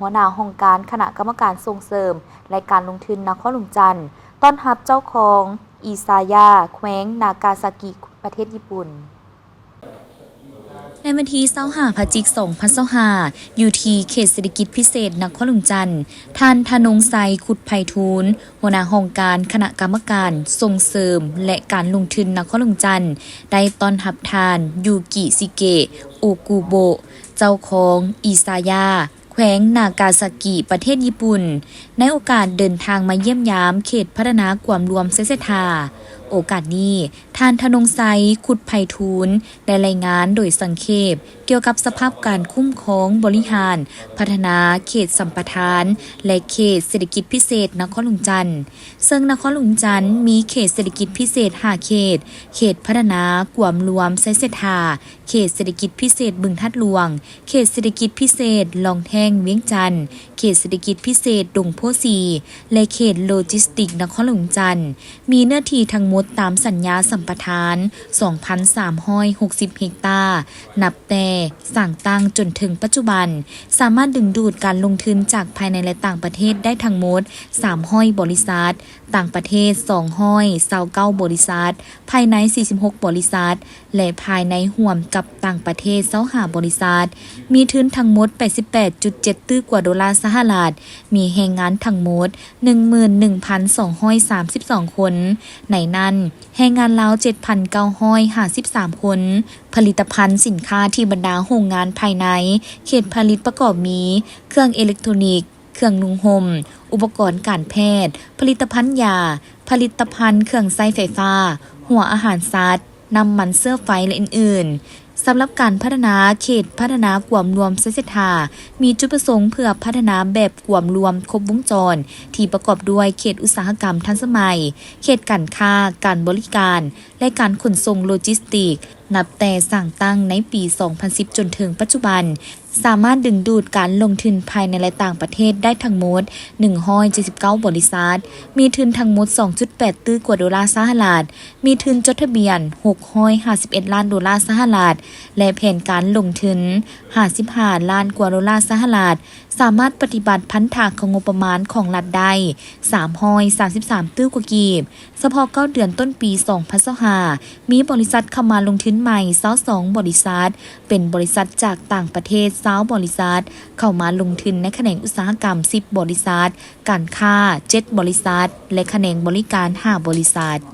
ຫົວໜ້າຫ້ອງການຄະນະກຳມະການສົ່ງເສີມ ແລະ ການລົງທຶນນະຄອນຫຼວງຈັນ ຕ້ອນຮັບເຈົ້າຂອງ ອິຊາຍາ ແຂວງນາກາຊາກິ ປະເທດຍີ່ປຸ່ນ. ໃນວັນທີຊາວຫ້າ ພະຈິກ ສອງພັນຊາວຫ້າ ຢູ່ທີ່ເຂດເສດຖະກິດພິເສດນະຄອນຫຼວງຈັນ, ທ່ານ ທະນົງໄຊ ຄຸດໄພທູນ ຫົວໜ້າຫ້ອງການຄະນະກຳມະການສົ່ງເສີມ ແລະ ການລົງທຶນນະຄອນຫຼວງຈັນ ໄດ້ຕ້ອນຮັບທ່ານ ຢູກິ ຊິເກະ ໂອກູໂບະ ເຈົ້າຂອງ ອິຊາຍາ ແຂວງນາກາຊາກິ ປະເທດຍີ່ປຸ່ນ ໃນໂອກາດເດີນທາງມາຢ້ຽມຢາມເຂດພັດທະນາກວມລວມໄຊເສດຖາ. ໂອກາດນີ້, ທ່ານ ທະນົງໄຊ ຄຸດໄພທູນ ໄດ້ລາຍງານໂດຍສັງເຂບກ່ຽວກັບສະພາບການຄຸ້ມຄອງ, ບໍລິຫານ, ພັດທະນາເຂດສຳປະທານ ແລະ ເຂດເສດຖະກິດພິເສດນະຄອນຫຼວງຈັນ, ເຊິ່ງນະຄອນຫຼວງຈັນມີເຂດເສດຖະກິດພິເສດຫ້າເຂດ, ເຂດພັດທະນາກວມລວມໄຊເສດຖາ, ເຂດເສດຖະກິດພິເສດບຶງທາດຫຼວງ, ເຂດເສດຖະກິດພິເສດລ່ອງແທ້ງວຽງຈັນ, ເຂດເສດຖະກິດພິເສດດົງໂພສີ ແລະ ເຂດໂລຈິສຕິກນະຄອນຫຼວງຈັນ, ມີເນື້ອທີ່ທັງໝົດຕາມສັນຍາສຳປະທານ ສອງພັນສາມຮ້ອຍຫົກສິບເຮັກຕາ, ນັບແຕ່ສ້າງຕັ້ງຈົນເຖິງປັດຈຸບັນ, ສາມາດດຶງດູດການລົງທຶນຈາກພາຍໃນ ແລະ ຕ່າງປະເທດໄດ້ທັງໝົດ ສາມຮ້ອຍບໍລິສັດ, ຕ່າງປະເທດ ສອງຮ້ອຍຊາວເກົ້າບໍລິສັດ, ພາຍໃນ ສີ່ສິບຫົກບໍລິສັດ ແລະ ພາຍໃນຮ່ວມກັບຕ່າງປະເທດ ຊາວຫ້າບໍລິສັດ, ມີທຶນທັງໝົດ ແປດສິບແປດຈຸດເຈັດຕື້ກວ່າໂດລາສະຫະລັດ, ມີແຮງງານທັງໝົດ ໜຶ່ງໝື່ນໜຶ່ງພັນສອງຮ້ອຍສາມສິບສອງຄົນ, ໃນນັ້ນ ແຮງງານລາວ ເຈັດພັນເກົ້າຮ້ອຍຫ້າສິບສາມຄົນ. ຜະລິດຕະພັນສິນຄ້າທີ່ບັນດາໂຮງງານພາຍໃນເຂດຜະລິດປະກອບມີ ເຄື່ອງເອເລັກໂທຣນິກ, ເຄື່ອງນຸ່ງຫົ່ມ, ອຸປະກອນການແພດ, ຜະລິດຕະພັນຢາ, ຜະລິດຕະພັນເຄື່ອງໃຊ້ໄຟຟ້າ, ຫົວອາຫານສັດ, ນ້ຳມັນເຊື້ອໄຟ ແລະ ອື່ນໆ. ສຳລັບການພັດທະນາເຂດພັດທະນາກວມລວມໄຊເສດຖາ ມີຈຸດປະສົງເພື່ອພັດທະນາແບບກວມລວມຄົບວົງຈອນ ທີ່ປະກອບດ້ວຍເຂດອຸດສາຫະກຳທັນສະໄໝ, ເຂດການຄ້າ, ການບໍລິການ ແລະ ການຂົນສົ່ງໂລຈິສຕິກ. ນັບແຕ່ສ້າງຕັ້ງໃນປີສອງພັນສິບຈົນເຖິງປັດຈຸບັນ, ສາມາດດຶງດູດການລົງທຶນພາຍໃນ ແລະ ຕ່າງປະເທດໄດ້ທັງໝົດ ໜຶ່ງຮ້ອຍເຈັດສິບເກົ້າບໍລິສັດ, ມີທຶນທັງໝົດ ສອງຈຸດແປດຕື້ກວ່າໂດລາສະຫະລັດ, ມີທຶນຈົດທະບຽນ ຫົກຮ້ອຍຫ້າສິບເອັດລ້ານໂດລາສະຫະລັດ ແລະ ແຜນການລົງທຶນ ຫ້າສິບຫ້າລ້ານກວ່າໂດລາສະຫະລັດ, ສາມາດປະຕິບັດພັນທະຂອງງົບປະມານຂອງລັດໄດ້ ສາມຮ້ອຍສາມສິບສາມຕື້ກວ່າກີບ. ສະເພາະເກົ້າເດືອນຕົ້ນປີສອງພັນຊາວຫ້າ ມີບໍລິສັດເຂົ້າມາລົງທຶນໃໝ່ ຊາວສອງບໍລິສັດ, ເປັນບໍລິສັດຈາກຕ່າງປະເທດ ຊາວບໍລິສັດ, ເຂົ້າມາລົງທຶນໃນຂະແໜງອຸດສາຫະກຳ ສິບບໍລິສັດ, ການຄ້າ ເຈັດບໍລິສັດ ແລະ ຂະແໜງບໍລິການ ຫ້າບໍລິສັດ.